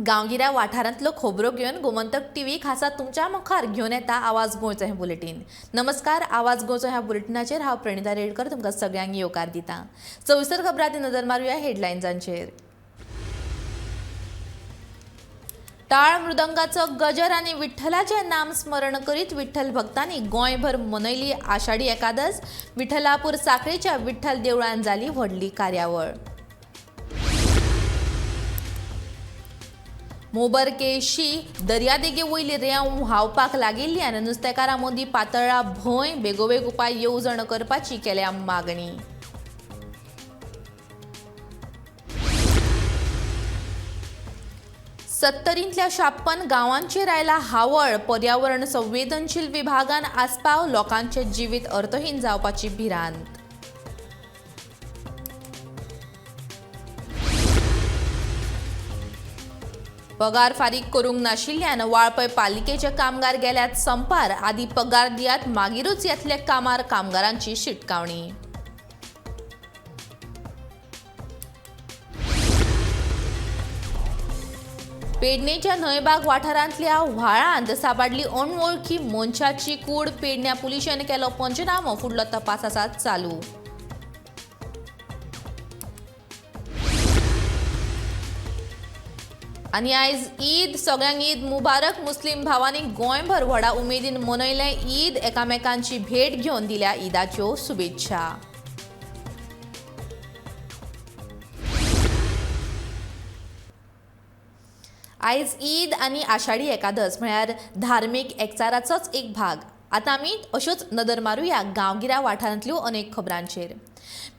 गांवगिऱ्या वाठारांतलो खबरो घेवन गोमंतक टीव्ही खासा तुमच्या मुखार घेवन येता आवाज गोंयचो हें बुलेटीन. नमस्कार, आवाज गोंयचो ह्या बुलेटिनाचेर हांव प्रणिता रेडकर तुमकां सगळ्यांक येवकार दिता. सविस्तर खबरांनी नदर मारुया हेडलायन्सांचेर. टाळ मृदंगाचो गजर आनी विठ्ठलाचें नाम स्मरण करीत विठ्ठल भक्तांनी गोंयभर मनयली आषाढी एकादस. विठ्ठलापूर साखळेच्या विठ्ठल देवळान जाली व्हडली कार्यावळ. मोबरकेशी दर्यादेगे वयली रेंव व्हांवपाक लागिल्ली आनी नुस्तेकारां मदीं पातळ्ळा भंय. बेगोबेग उपाय येवजण करपाची केल्या मागणी. सत्तरींतल्या 56 गांवांचेर आयला हावळ. पर्यावरण संवेदनशील विभागान आस्पाव. लोकांचे जिवीत अर्थहीन जावपाची भिरांत. पगार फारीक करूंक नाशिल्ल्यान वाळपय पालिकेचे कामगार गेल्यात संपार. आदी पगार दियात मागीरूच येतले कामार, कामगारांची शिटकावणी. पेडणेच्या न्हंयबाग वाठारांतल्या व्हाळांत साबाडली अनवळखी मनशाची कूड. पेडण्या पुलिशेन केलो पंचनामो, फुडलो तपास आसा चालू. आनी आयज ईद, सगळ्यांक ईद मुबारक. मुस्लीम भावांनी गोंयभर व्हडा उमेदीन मनयलें ईद. एकामेकांची भेट घेवन दिल्या ईदाच्यो शुभेच्छा. आयज ईद आनी आषाढी एकादस म्हळ्यार धार्मीक एकचाराचोच एक भाग. आतां आमी अश्योच नदर मारुया गांवगिऱ्या वाठारांतल्यो अनेक खबरांचेर.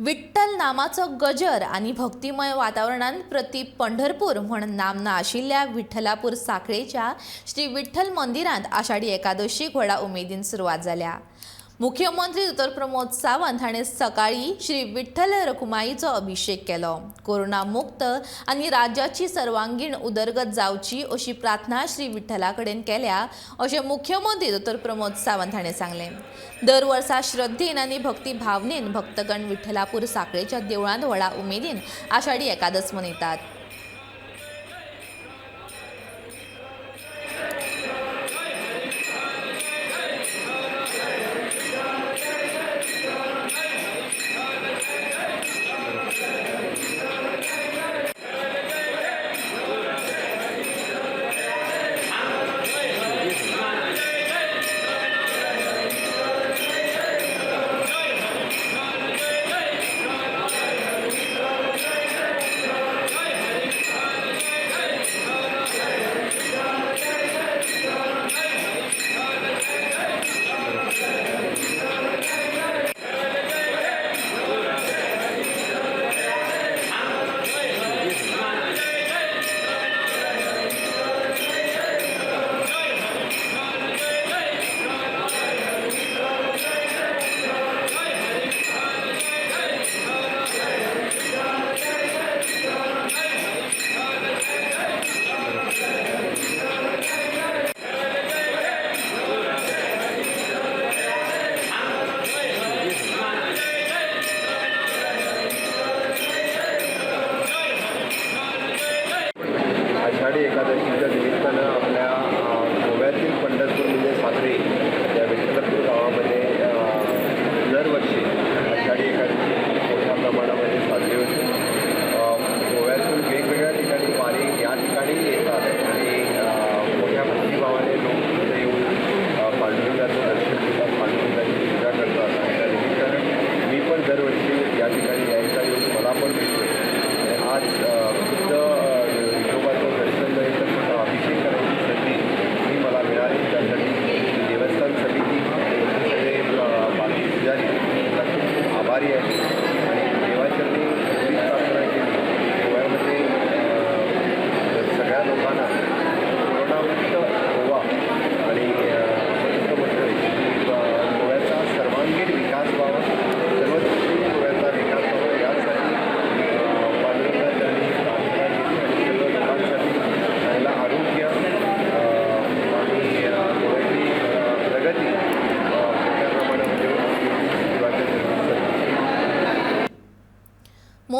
विठ्ठल नामाचो गजर आनी भक्तिमय वातावरणान प्रति पंढरपूर म्हण नामना आशिल्ल्या विठ्ठलापूर साखळेच्या श्री विठ्ठल मंदिरांत आषाढी एकादशीक व्हडा उमेदीन सुरवात जाल्या. मुख्यमंत्री दोतोर प्रमोद सावंत हाणें सकाळीं श्री विठ्ठल रखुमाईचो अभिषेक केलो. कोरोना मुक्त आनी राज्याची सर्वांगीण उदरगत जावची अशी प्रार्थना श्री विठ्ठला कडेन केल्या अशें मुख्यमंत्री दोतोर प्रमोद सावंत हाणें सांगलें. दर वर्सा श्रद्धेन आनी भक्ती भावनेन भक्तगण विठ्ठलापूर साखळेच्या देवळांत व्हडा उमेदीन आषाढी एकादस मनयतात.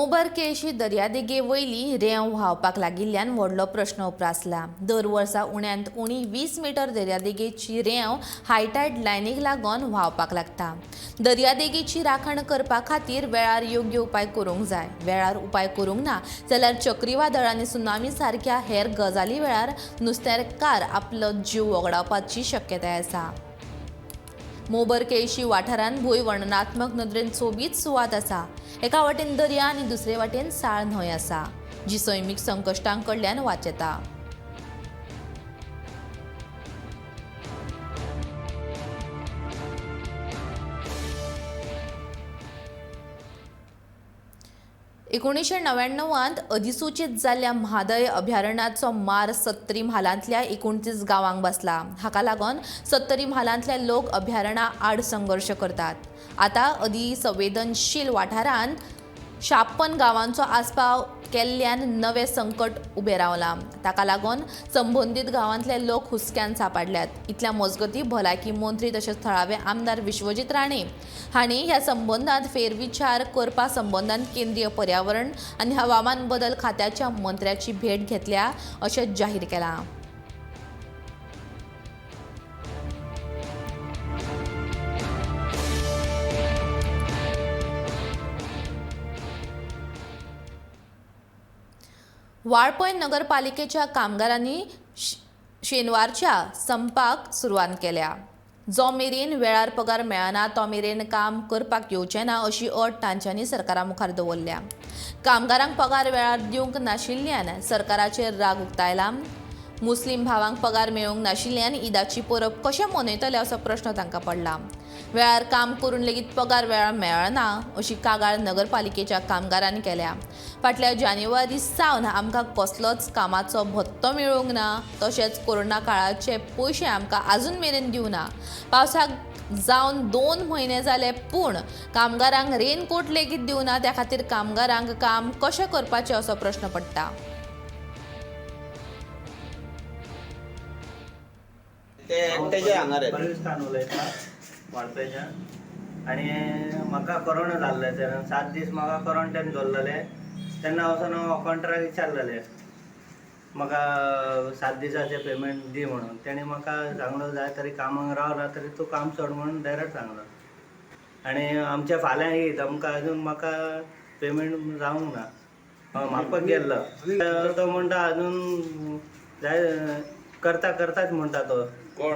मोबर केळशी दर्यादेगे वयली रेंव व्हांवपाक लागिल्ल्यान व्हडलो प्रश्न उप्रासला. दर वर्सा उण्यांत उणी 20 मिटर दर्यादेगेची रेंव हायटायड लायनीक लागून व्हांवपाक लागता. दर्यादेगेची राखण करपा खातीर वेळार योग्य उपाय करूंक जाय. वेळार उपाय करूंक ना जाल्यार चक्रीवादळ आनी सुनामी सारक्या हेर गजाली वेळार नुस्तेकार आपलो जीव वगडावपाची शक्यताय आसा. मोबर केळशी वाठारांत भूंय वर्णनात्मक नदरेन सोबीत सुवात आसा. एका वाटेन दर्या आनी दुसरे वाटेन साळ न्हंय आसा, जी सैमीक संकश्टां कडल्यान वाचयता. एकोणीशे 99 अधिसूचीत जाल्ल्या म्हादय अभयारण्याचो मार सत्तरी म्हालांतल्या 29 गांवांक बसला. हाका लागून सत्तरी म्हालांतले लोक अभयारणा आड संघर्श करतात. आतां अधिसंवेदनशील वाठारांत 56 गांवांचो आस्पाव केल्ल्यान नवें संकट उबें रावलां. ताका लागून संबंदीत गांवांतले लोक हुस्क्यान सांपडल्यात. इतल्या मजगती भलायकी मंत्री तशेंच थळावे आमदार विश्वजीत राणे हांणी ह्या संबंदांत फेरविचार करपा संबंदांत केंद्रीय पर्यावरण आनी हवामान बदल खात्याच्या मंत्र्याची भेट घेतल्या अशें जाहीर केलां. वाळपय नगरपालिकेच्या कामगारांनी शेनवारच्या संपाक सुरवात केल्या. जो मेरेन वेळार पगार मेळना तो मेरेन काम करपाक येवचें ना अशी अट तांच्यांनी सरकारा मुखार दवरल्या. कामगारांक पगार वेळार दिवंक नाशिल्ल्यान सरकाराचेर राग उक्तायला. मुस्लीम भावांक पगार मेळूंक नाशिल्ल्यान ईदाची परब कशें मनयतले असो प्रश्न तांकां पडला. वेळार काम करून लेगीत पगार वेळार मेळना अशी कागाळ नगरपालिकेच्या कामगारांनी केल्या. फाटल्या जानेवारी सावन आमकां कसलोच कामाचो भत्तो मेळूंक ना, तशेंच कोरोना काळाचे पयशे आमकां आजून मेरेन दिवना. पावसाक जावन 2 म्हयने जाले पूण कामगारांक रेनकोट लेगीत दिवना. त्या खातीर कामगारांक काम कशें करपाचें असो प्रश्न पडटा. वाळपयच्यान आनी म्हाका कोरोना जाल्ले तेन्ना 7 दीस म्हाका क्वॉरंटायन दवरलेले. तेन्ना वचून हांव अकावंटराक विचारलेले म्हाका 7 दिसाचे पेमेंट दी म्हणून. तेणी म्हाका सांगलो जाय तरी कामाक रावला तरी तूं काम सोड म्हणून डायरेक्ट सांगलो. आनी आमच्या फाल्यां ईद, आमकां अजून म्हाका पेमेंट जावंक ना. हांव मागपाक गेल्लो, तो म्हणटा अजून जाय करता करताच म्हणटा तो. कोण?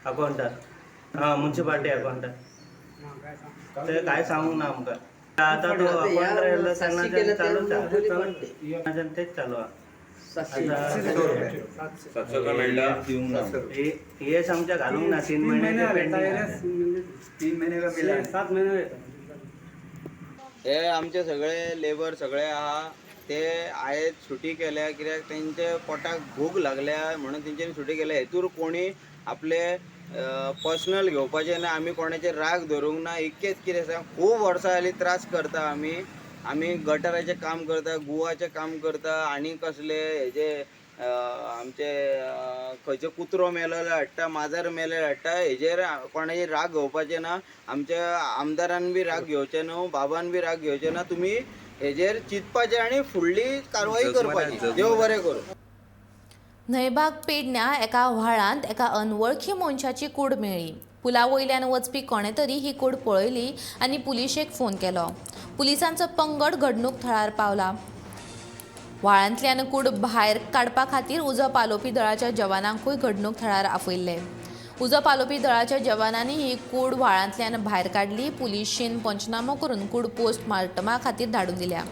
अकावंटर. हां, मुन्सिपाल्टी अकावंटर. ते काय सांगूंक ना आमकां. आतां तो अकावंटर येयलो तेन्नाच्यान चालूच आहा, तेच चालू आहा. येस आमच्या घालूंक ना. 3 महिने पेंडींग. 3 महिने 7 महिने. हे आमचे सगळे लेबर सगळे आहा ते आयज सुटी केल्या कित्याक तेंचे पोटाक भूक लागल्या म्हणून तेंच्यांनी सुटी केल्या. हेतूर कोणी आपले पर्सनल घेवपाचें ना, आमी कोणाचेर राग धरूंक ना. इतकेंच कितें सांग, खूब वर्सां जालीं त्रास करता आमी. आमी गटराचें काम करता, गुवाचें काम करता आनी कसले हेजे आमचे खंयचो कुत्रो मेलेलो हाडटा, माजर मेलेलो हाडटा. हेजेर कोणाचेर राग घेवपाचें ना. आमच्या आमदारान बी राग घेवचें न्हू, बाबान बी राग घेवचें ना. तुमी हेजेर चिंतपाचें आनी फुडली कारवाई करपाची. देव बरें करूं. न्हंयबाग पेडण्या एका व्हाळांत एका अनवळखी मनशाची कूड मेळ्ळी. पुला वयल्यान वचपी कोणे तरी ही कूड पळयली आनी पुलिशेक फोन केलो. पुलिसांचो पंगड घडणूक थळार पावला. व्हाळांतल्यान कूड भायर काडपा खातीर उजो पालोवपी दळाच्या जवानांकूय घडणूक थळार आपयल्ले. उजो पालोवपी दळाच्या जवानांनी ही कूड व्हाळांतल्यान भायर काडली. पुलिशेन पंचनामो करून कूड पोस्टमार्टमा खातीर धाडून दिल्या.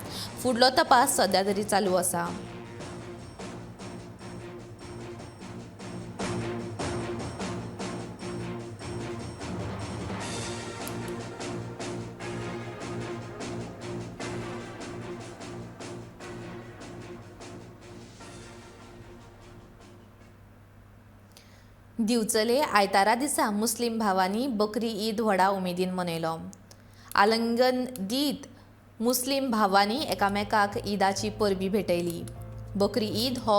फुडलो तपास सध्या तरी चालू आसा. दिवचले आयतारा दिसा मुस्लीम भावांनी बकरी ईद व्हडा उमेदीन मनयलो. आलिंगन दीत मुस्लीम भावांनी एकामेकाक ईदाची परबी भेटयली. बकरी ईद हो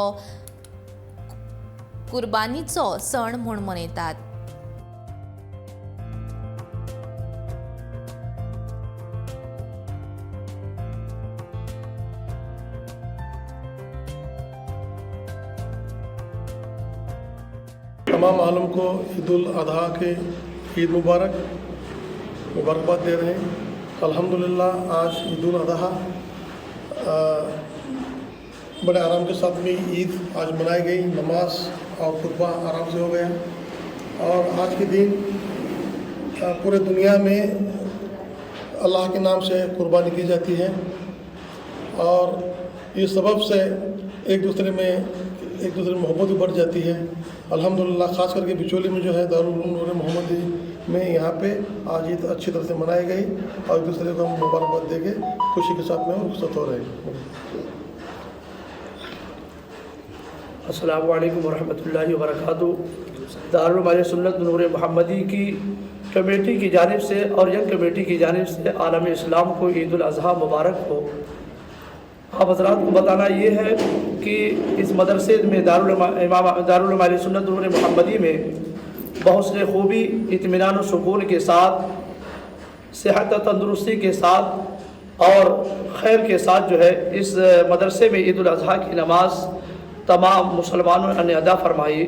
कुर्बानीचो सण म्हूण मनयतात. तमाम आलम को ईद उल अज़हा के ईद मुबारक मुबारकबाद दे रहे हैं। अल्हम्दुलिल्लाह आज ईद उल अज़हा बड़े आराम के साथ में ईद आज मनाई गई। नमाज और खुतबा आराम से हो गया और आज के दिन पूरे दुनिया में अल्लाह के नाम से कुर्बानी की जाती है और इस सबब से एक दूसरे में मोहब्बत भी बढ़ जाती है। अल्हम्दुलिल्लाह ख़ास करके बिचौली में जो है दारुल उलूम नूर मोहम्मदी में यहाँ पे आज ईद अच्छी तरह से मनाई गई और एक दूसरे को हम मुबारकबाद दे के खुशी के साथ में रुखसत हो रहे हैं। अस्सलामु अलैकुम वरहमतुल्लाहि वबरकातुहू। दारुल उलूम सुन्नत नूर मोहम्मदी की कमेटी की जानिब से और यंग कमेटी की जानिब से आलम इस्लाम को ईद उल अज़हा मुबारक हो। आप हज़रात को बताना ये है कि इस मदरसे में दारुल उलूम सुन्नत नूर मोहम्मदी में बहुत से खूबी इत्मीनान और सुकून के साथ, सेहत और तंदुरुस्ती के साथ और खैर के साथ जो है इस मदरसे में ईद उल अज़हा की नमाज़ तमाम मुसलमानों ने अदा फरमाई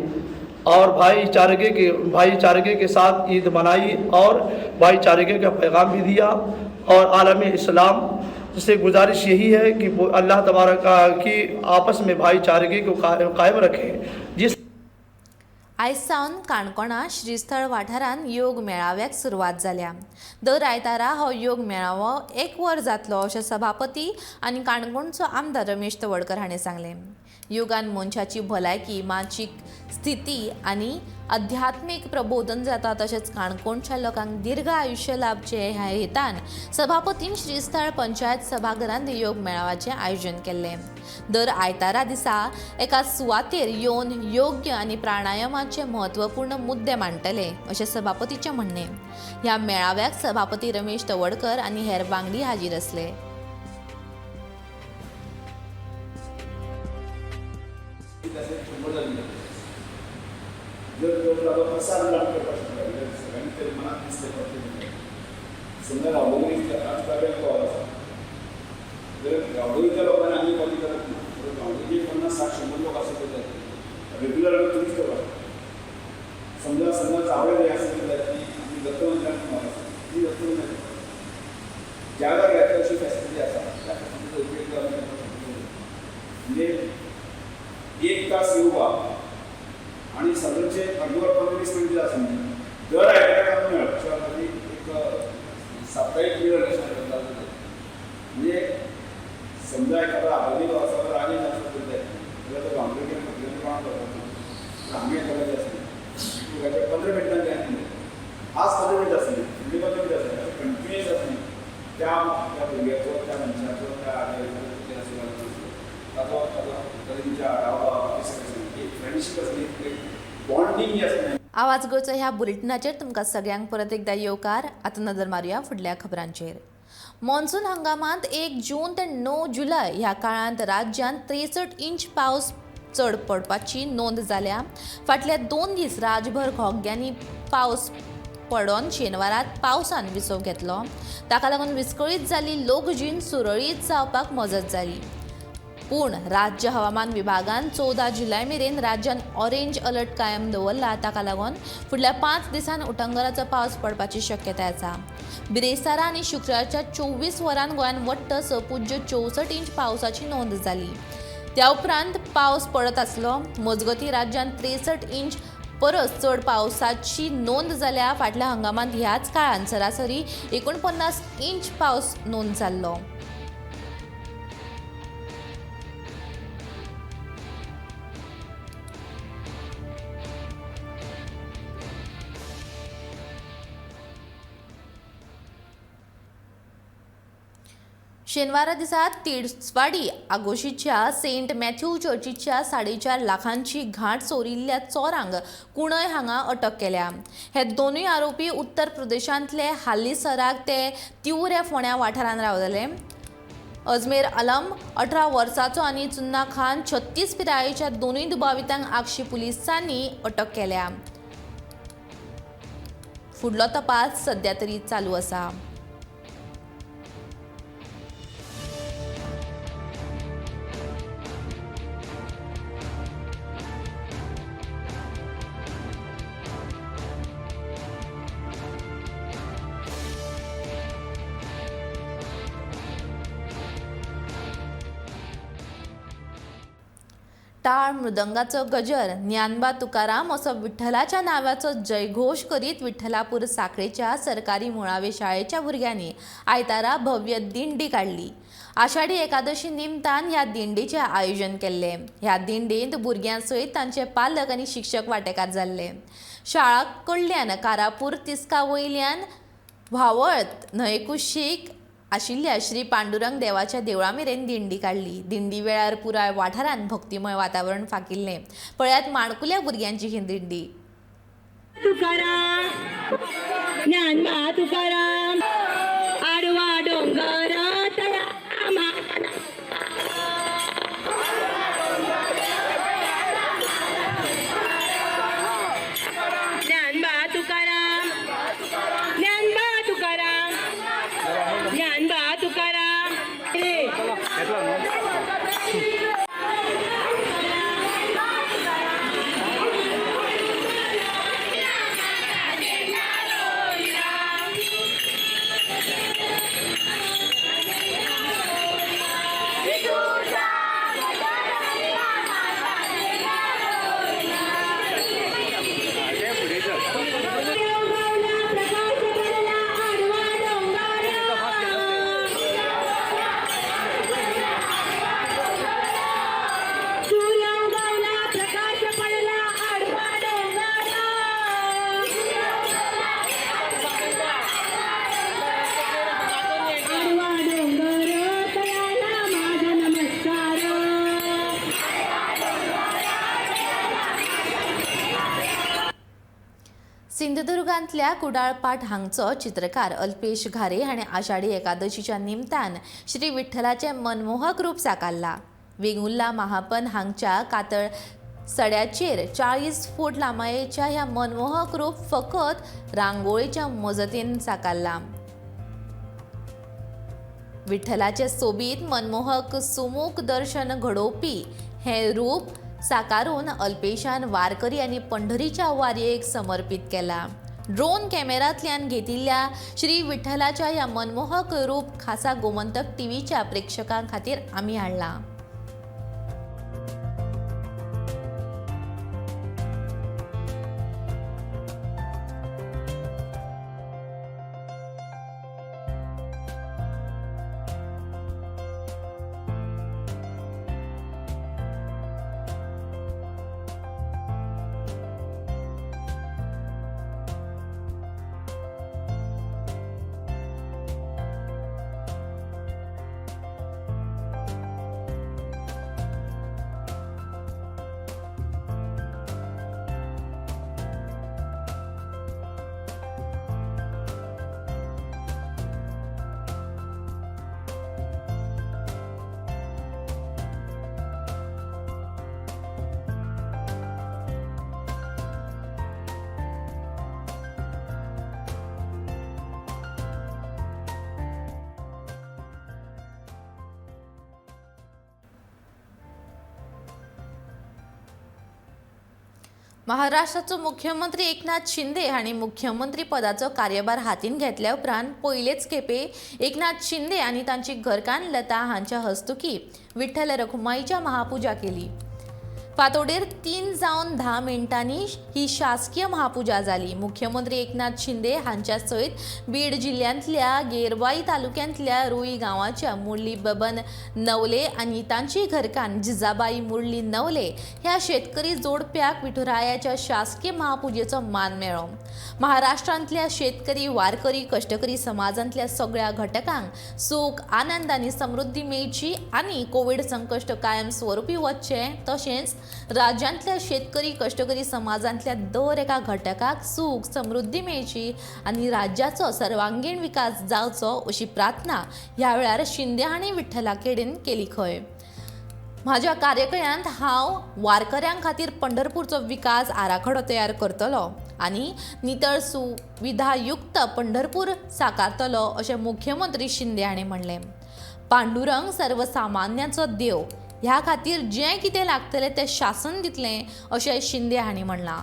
और भाईचारगे के साथ ईद मनाई और भाईचारगे का पैगाम भी दिया। और आलम इस्लाम से गुजारिश यही है कि वो अल्लाह तबारक की आपस में भाईचारगी को कायम रखें। जिस आयज सावन काणकोणा श्रीस्थळ वाठारांत योग मेळाव्याक सुरवात जाल्या। दर आयतारा हो योग मेळावो एक वर जातलो अशें सभापती आनी काणकोणचो आमदार रमेश तवडकर हाणें सांगलें। योगान मनशाची भलायकी, मानसीक स्थिती आनी आध्यात्मीक प्रबोधन जाता तशेंच काणकोणच्या लोकांक दीर्घ आयुश्य लाभचें ह्या हेतान सभापतीन श्रीस्थळ पंचायत सभाघरांत योग मेळाव्याचें आयोजन केल्लें। दर आयतारा दिसा एका सुवातेर येवन योग्य आनी प्राणायामाचे म्हत्वपूर्ण मुद्दे मांडटले अशें सभापतीचें म्हणणें। ह्या मेळाव्याक सभापती रमेश तवडकर आनी हेर वांगडी हाजीर आसले। जर तो प्रसार करपाक शकता सगळ्यांनी तरी मनात दिसलें पडटलें। समजा गांवडोंगरी आज प्रायवेट कॉल आसा जर गांवडोंगरीच्या लोकांनी आमी कॉल करत ना तर गांवडोंगरी 50-60-100 लोक आसत जाय रेग्युलर आमी तुमीच करपाक शकता। समजा समजा चावडे जर आसत जाय ती आमी दत्तमंदिरान आसा ती दत्तमंदिरान ज्या जाग्यार अशी फॅसिलिटी आसा त्या फॅसिलिटीचो उपयोग आमी करपाक शकता। म्हणजे 1 तास योगा आणि साधारणचे अर्दवर 15-20 मिनिट आसा दर आयताराक आमी मेळ अशें एक साप्ताहीक मेळ अशें म्हणजे समजा एखादो आबादी आसा राजेश आसा तर जाय जाल्यार तो गांवडोंगरी खबरेन कोणाक करपाक ना आमी एखाद्या आसली 15 मिनटां जाय आज 15 मिनटां आसली फुडली 15 मिनटां आसली अशें कंटिन्युअस आसली त्या त्या भुरग्याचो त्या मनशाचो त्या आदल्या ताजो ताजो तेंच्या आडावा फ्रेंडशीप आसली बॉन्डिंग जी आसली। आवाज गोंयचो ह्या बुलेटिनाचेर तुमकां सगळ्यांक परत एकदा येवकार। आतां नदर मारुया फुडल्या खबरांचेर। मॉन्सून हंगामांत 1 जून ते 9 जुलय ह्या काळांत राज्यांत 63 इंच पावस चड पडपाची नोंद जाल्या। फाटल्या 2 दीस राजभर घोग्यांनी पावस पडोन शेनवारात पावसान विसव घेतलो। ताका लागून विस्कळीत जाल्ली लोकजीण सुरळीत जावपाक मजत जाली। पूण राज्य हवामान विभागान 14 जुलय मेरेन राज्यान ऑरेंज अलर्ट कायम दवरला। ताका लागून फुडल्या 5 दिसांत उटंगराचो पावस पडपाची शक्यताय आसा। बिरेस्तारा आनी शुक्रारच्या 24 वरां गोंयांत वट्ट 6.64 इंच पावसाची नोंद जाली। त्या उपरांत पावस पडत आसलो। मजगतीं राज्यांत 63 इंच परस चड पावसाची नोंद जाल्या। फाटल्या हंगामांत ह्याच काळांत सरासरी 49 इंच पावस नोंद जाल्लो। शेनवारा दिसा तिळसवाडी आगोशीच्या सेंट मॅथ्यू चर्चीच्या 4.5 लाखांची घांट चोरिल्ल्या चोरांक कुणय हांगा अटक केल्या। हे दोनूय आरोपी उत्तर प्रदेशांतले हालीसराक ते तिवऱ्या फोंड्या वाठारांत रावतले। अजमेर अलम 18 वर्साचो आनी चुन्ना खान 36 पिरायेच्या दोनूय दुबावितांक आगशी पुलिसांनी अटक केल्या। फुडलो तपास सध्या तरी चालू आसा। टाळ मृदंगाचो गजर, ज्ञानबा तुकाराम असो विठ्ठलाच्या नांवाचो जयघोश करीत विठ्ठलापूर साखळेच्या सरकारी मुळावे शाळेच्या भुरग्यांनी आयतारा भव्य दिंडी काडली. आषाढी एकादशी निमतान ह्या दिंडीचें आयोजन केल्लें. ह्या दिंडींत भुरग्यां सयत तांचे पालक आनी शिक्षक वांटेकार जाल्ले. शाळा कडल्यान कारापूर तिस्का वयल्यान व्हांवत न्हंयकुशीक आशिल्ल्या श्री पांडुरंग देवाच्या देवळा मेरेन दिंडी काडली. दिंडी वेळार पुराय वाठारांत भक्तिमय वातावरण फाकिल्लें. पळयात माणकुल्या भुरग्यांची ही दिंडी. तुकाराम ज्ञानबा तुकाराम आडवा डोंगर तया ज्ञानबा तुकाराम ज्ञानबा तुकाराम ज्ञानबा तुकाराम. सिंधुदुर्गांतल्या कुडाळपाट हांगचो चित्रकार अल्पेश घारे हाणें आषाढी एकादशीच्या निमतान श्री विठ्ठलाचें मनमोहक रूप साकारलां. वेंगुर्ला महापन हांगच्या कातळ सड्याचेर 40 फूट लांबायेच्या ह्या मनमोहक रूप फकत रांगोळीच्या मजतीन साकारलां. विठ्ठलाचें सोबीत मनमोहक सुमूख दर्शन घडोवपी हें रूप साकारून अल्पेशान वारकरी आनी पंढरीच्या वारयेक समर्पीत केला. ड्रोन कॅमेरांतल्यान घेतिल्ल्या श्री विठ्ठलाच्या ह्या मनमोहक रूप खासा गोमंतक टीव्हीच्या प्रेक्षकां खातीर आमी हाडलां. महाराष्ट्राचो मुख्यमंत्री एकनाथ शिंदे हांणी मुख्यमंत्री पदाचो कार्यभार हातीन घेतल्या उपरांत पयलेच खेपे एकनाथ शिंदे आनी तांची घरकान्न लता हांच्या हस्तुकी विठ्ठल रखुमाईच्या महापुजा केली. फांतोडेर 3:10 ही शासकीय महापुजा जाली. मुख्यमंत्री एकनाथ शिंदे हांच्या सयत बीड जिल्ल्यांतल्या गेरवाई तालुक्यांतल्या रुई गांवाच्या मुरली बबन नवले आनी तांची घरकान्न जिजाबाई मुरली नवले ह्या शेतकरी जोडप्याक विठुरायाच्या शासकीय महापुजेचो मान मेळ्ळो. महाराष्ट्रांतल्या शेतकरी, वारकरी, कश्टकरी समाजांतल्या सगळ्या घटकांक सुख, आनंद आनी समृद्धी मेळची आनी कोवीड संकश्ट कायम स्वरुपी वचचें, तशेंच राज्यांतल्या शेतकरी, कश्टकरी समाजांतल्या दर एका घटकाक सुख, समृद्धी मेळची आनी राज्याचो सर्वांगीण विकास जावचो अशी प्रार्थना ह्या वेळार शिंदे हांणी विठ्ठला कडेन केली. खंय म्हाज्या कार्यकाळांत हांव वारकऱ्यां खातीर पंढरपूरचो विकास आराखडो तयार करतलो आनी नितळ सुविधायुक्त पंढरपूर साकारतलो अशें मुख्यमंत्री शिंदे हांणी म्हणलें. पांडुरंग सर्वसामान्यांचो देव, ह्या खातीर जें कितें लागतलें तें शासन दितलें अशें शिंदे हांणी म्हणलां.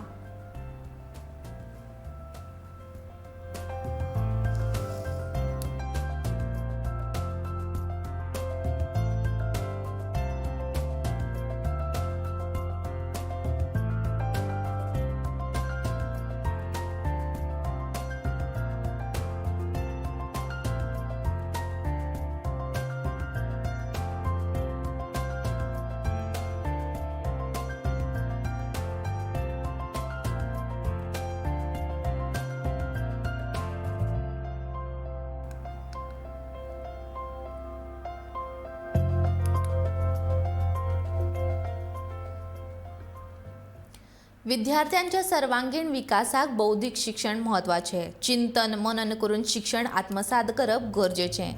विद्यार्थ्यांच्या सर्वांगीण विकासाक बौद्धीक शिक्षण म्हत्वाचें. चिंतन मनन करून शिक्षण आत्मसात करप गरजेचें.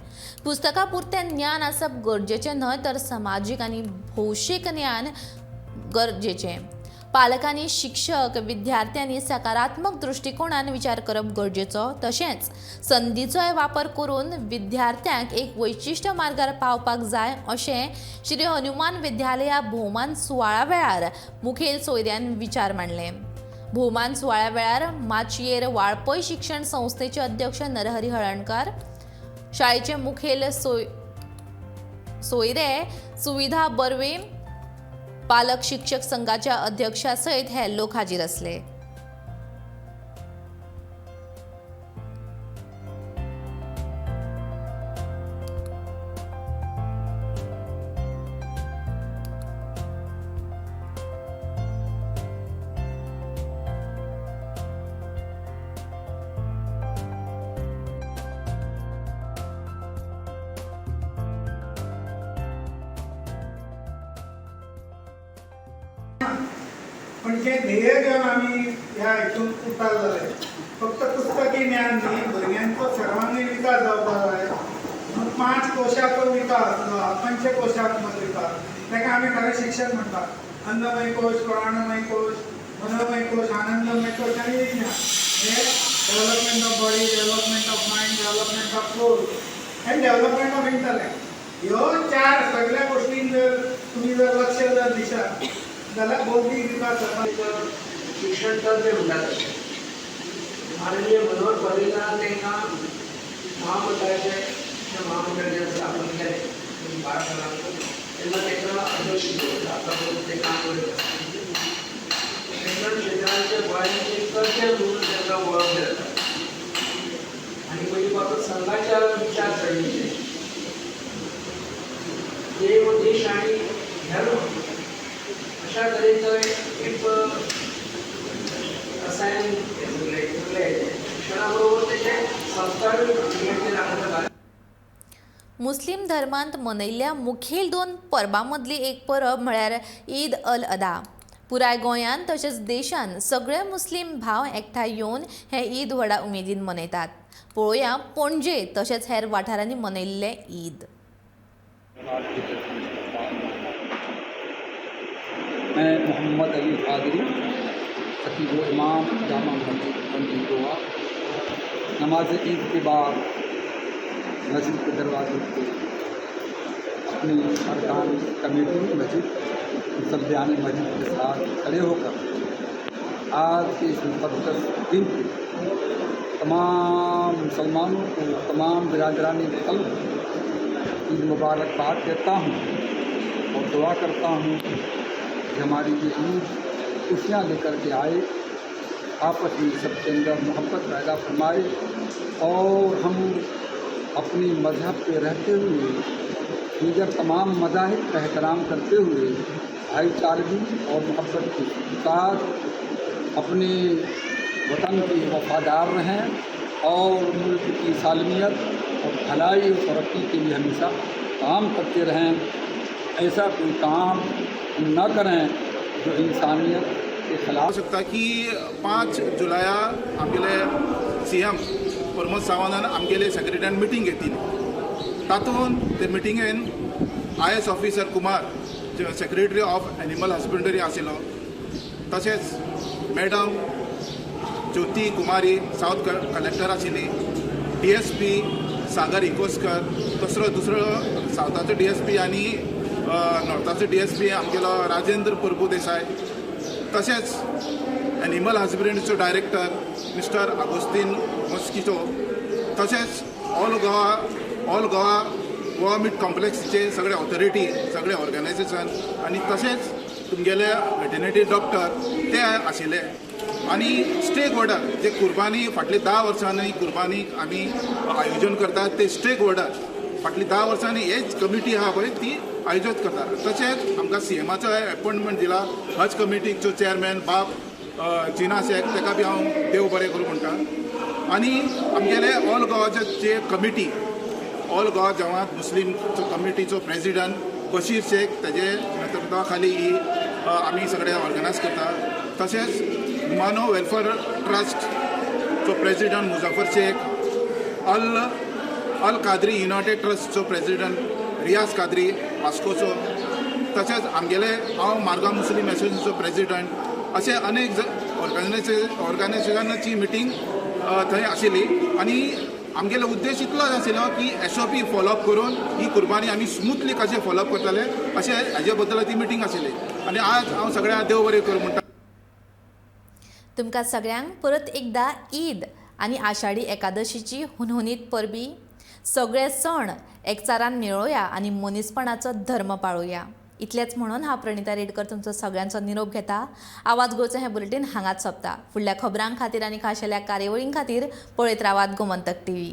पुस्तकां पुरतें ज्ञान आसप गरजेचें न्हय, तर समाजीक आनी भौशीक ज्ञान गरजेचें. पालकांनी, शिक्षक, विद्यार्थ्यांनी सकारात्मक दृश्टिकोणान विचार करप गरजेचो. तशेंच संदीचोय वापर करून विद्यार्थ्यांक एक वैशिश्ट मार्गार पावपाक जाय अशें श्री हनुमान विद्यालया भोवमान सुवाळ्या वेळार मुखेल सोयऱ्यान विचार मांडले. भोवमान सुवाळ्या वेळार माचयेर वाळपय शिक्षण संस्थेचे अध्यक्ष नरहरी हळणकार, शाळेचे मुखेल सोयरे सुविधा बर्वे, पालक शिक्षक संघाच्या अध्यक्षा सयत हे लोक हाजीर आसले. पण जे ध्येय घेवन आमी ह्या हितून उठार जाले, फक्त पुस्तकी ज्ञान न्ही, भुरग्यांचो सर्वांगीण विकास जावपाक जाय. म्हणून 5 कोशाचो विकास जो आहा, पंचकोशात्मक विकास, ताका आमी खरें शिक्षण म्हणटात. अन्नमय कोश, प्राणमय कोश, मनोमय कोश, आनंदमय कोश आनी विज्ञान. हे development of body, development of mind, development of soul and development of intellect. ह्यो 4 सगळ्या गोष्टींक जर तुमी जर लक्ष जर दिशात जाल्यार बौद्धीक विकास जाता. शिक्षण तज्ञ म्हणटात तशें माननीय मनोहर पर्रीकार तांकां महामंडळाचे महामंडळ जें स्थापन केलें 12 सालांत, तेन्ना तांकां अध्यक्ष दवरला. आतां पर्यंत ते काम करीत आसा. शिक्षण क्षेत्रांचे गोंयांचे तज्ञ म्हणून तांकां वळखले जाता आनी पयलीं पासून संघाच्या विचार सरणीचे देव, देश आनी धर्म अशा तरेचो एक रसायन हे सगळे सगळे शिक्षणाबरोबर त्याचे संस्कारूय भुरग्यांचेर आमकां. मुस्लीम धर्मांत मनयल्ल्या मुखेल 2 परबां मदली एक परब म्हळ्यार ईद अल अदा. पुराय गोंयांत तशेंच देशांत सगळे मुस्लीम भाव एकठांय येवन हे ईद व्हडा उमेदीन मनयतात. पळोवया पणजे तशेंच हेर वाठारांनी मनयल्ले ईद. मैं मोहम्मद अली कादरी, खतीब इमाम जामा मस्जिद पणजी गोवा। नमाज ईद के बाद मस्जिद के दरवाजे पे अपनी अरकान कमेटी मस्जिद मुसल्लियान मस्जिद के साथ खड़े होकर आज के इस मुक़द्दस दिन पे तमाम मुसलमानों को, तमाम बिरादरान ख़ल्क़ ईद मुबारकबाद देता हूँ और दुआ करता हूँ कि हमारी ये ईद खुशियाँ लेकर के आए, आपस में सबके अंदर मोहब्बत पैदा फरमाए और हम अपनी मज़हब पे रहते हुए दीगर तमाम मज़ाहिब का एहतराम करते हुए भाईचारगी और मोहब्बत के साथ अपने वतन के वफादार रहें और मुल्क की सालमियत और भलाई और तरक्की के लिए हमेशा काम करते रहें। ऐसा कोई काम न करें जो इंसानियत के ख़िलाफ़। शकता की 5 जुलया आमगेले सीएम प्रमोद सावंतान आमगेले सेक्रेटरीन मिटींग घेतली. तातूंत ते मिटिंगेन IAS officer Kumar, secretary of animal husbandry आशिल्लो, तशेंच मॅडम ज्योती कुमारी सावथ कलेक्टर आशिल्ली, DSP सागर इकोस्कर, दुसरो दुसरो सावथाचो DSP आनी नॉर्थाचो DSP आमगेलो राजेंद्र प्रभू देसाय, तशेंच एनिमल हजबंडरीचो डायरेक्टर मिस्टर आगोस्तीन मॉस्किटो, तशेंच ऑल गोवा गोवा मीट कॉम्प्लेक्सचे सगळे ऑथॉरिटी, सगळे ऑर्गनायझेशन आनी तशेंच तुमगेले वेटनरी डॉक्टर ते आशिल्ले आनी स्टेक होल्डर जे कुर्बानी फाटले 10 वर्सांनी कुर्बानीक आमी आयोजन करतात ते स्टेक होल्डर फाटली 10 वर्सांनी हेच कमिटी आहा पळय ती आयोजीत करतात. तशेंच आमकां सीएमाचो एपॉयंटमेंट दिला हज कमिटीचो चेअरमॅन बाब जिना शेख, ताका बी हांव देव बरें करूं म्हणटा. आनी आमगेले ऑल गोवाचे जे कमिटी, ऑल गोवा जमात मुस्लीमचो कमिटीचो प्रेजिडंट बशीर शेख, ताजे नेतृत्वा खाली ही आमी सगळे ऑर्गनायज करता. तशेंच मानव वेलफेअर ट्रस्टचो प्रेजिडंट मुजाफर शेख, अल अल कादरी युनायटेड ट्रस्टचो प्रेजिडंट रियाज कादरी वास्कोचो, तशेंच आमगेले हांव मारगांव मुस्लीम एसोसिएशनचो प्रेजिडंट, अशे अनेक ऑर्गनायझेशनाची मिटींग थंय आशिल्ली. आनी आमगेलो उद्देश इतलोच आशिल्लो की एसओपी फॉलोअप करून ही कुर्बानी आमी स्मुथली कशें फॉलोअप करतले अशें हाजे बद्दल ती मिटींग आशिल्ली. आनी आज हांव सगळ्यांक देव बरें करूं म्हणटा. तुमकां सगळ्यांक परत एकदां ईद आनी आषाढी एकादशीची हुनहुनीत परबी. सगळे सण एकचारान मेळोवया आनी मनीसपणाचो धर्म पाळोवया. इतलेंच म्हणून हांव प्रणिता रेडकर तुमचो सगळ्यांचो निरोप घेता. आवाज गोंयचो हें बुलेटीन हांगाच सोंपता. फुडल्या खबरां खातीर आनी खाशेल्या कार्यावळीं खातीर पळयत रावात गोमंतक टीव्ही.